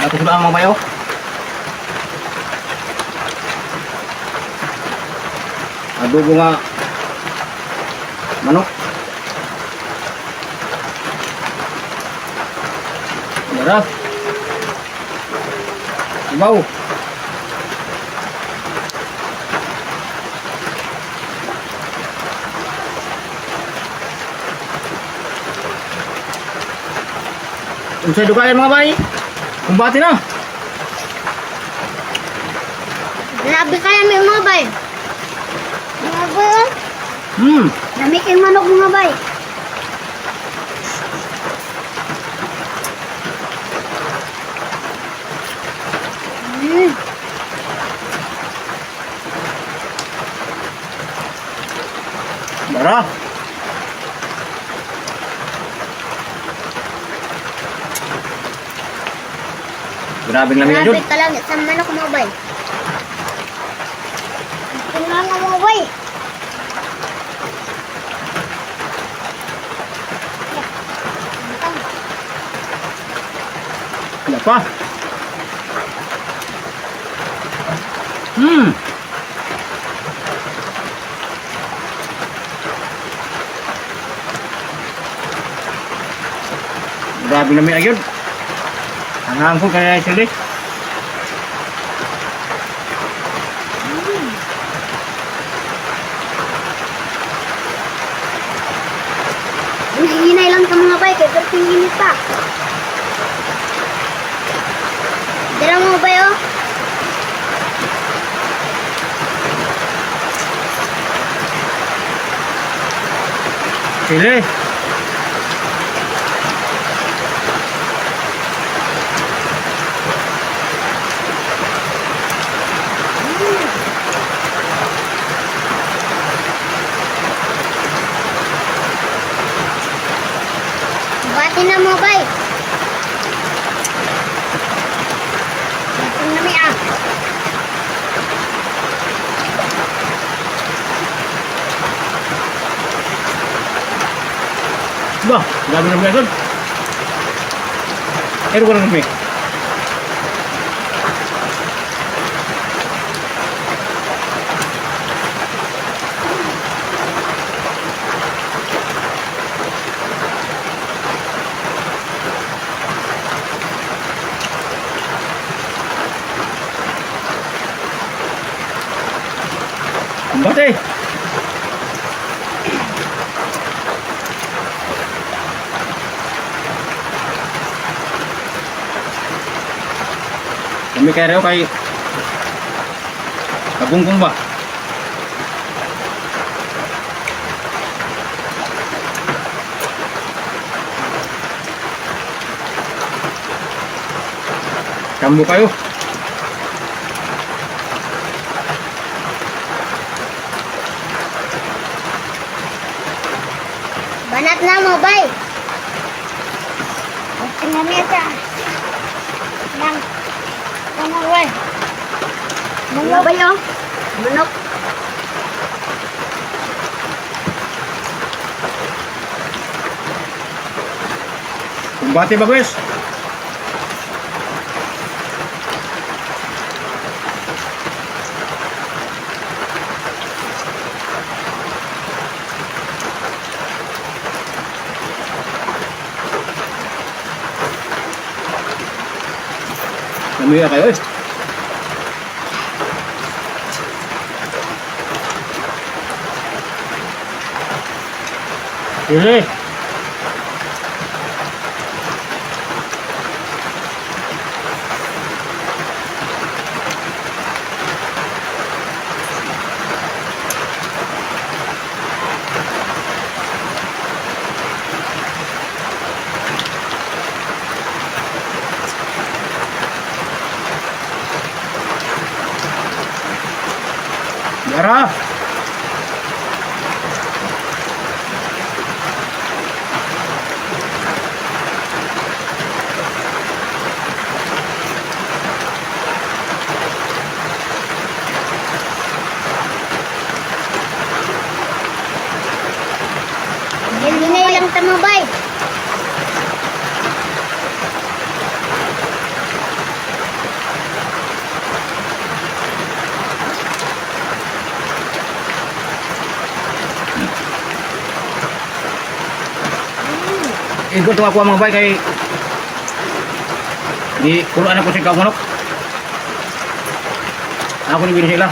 Ako sila ang mga bayo. Adobo nga manok. Dara. Ibaw. Unsay dugayan, mga bay? Kumbati na. Grabe kaya may mga bay. Mga bay, oh. Dami kayong manok, mga bay. Dara. Grabe lang yan Grabe yun. ka lang sa manok, mga bay. Ito nga nga, mga bay. Wala pa. Grabe naman ayun. Ang hangko kaya sila. Hinahinay lang sa mga bay, kay perting init pa. Dira, mga bay, oh. Sili. Bati na, mga bay. Bati na may ah. Ba, grabe naman ayun. Pero ko lang kami. Bate! Kami kay Reo kay Kagungkong ba? Kambo kayo. Banat na, mga bay. Bati na may sa. Nang. Mga bay. Mga bay, oh. Manok. Kumbate ba, guys? Namuya kayo eh. Sige. Yara! Hinay lang ta, mga bay. Igo to ako, mga bay, kay di kulaan ako sa kamanok. Ako ni sila.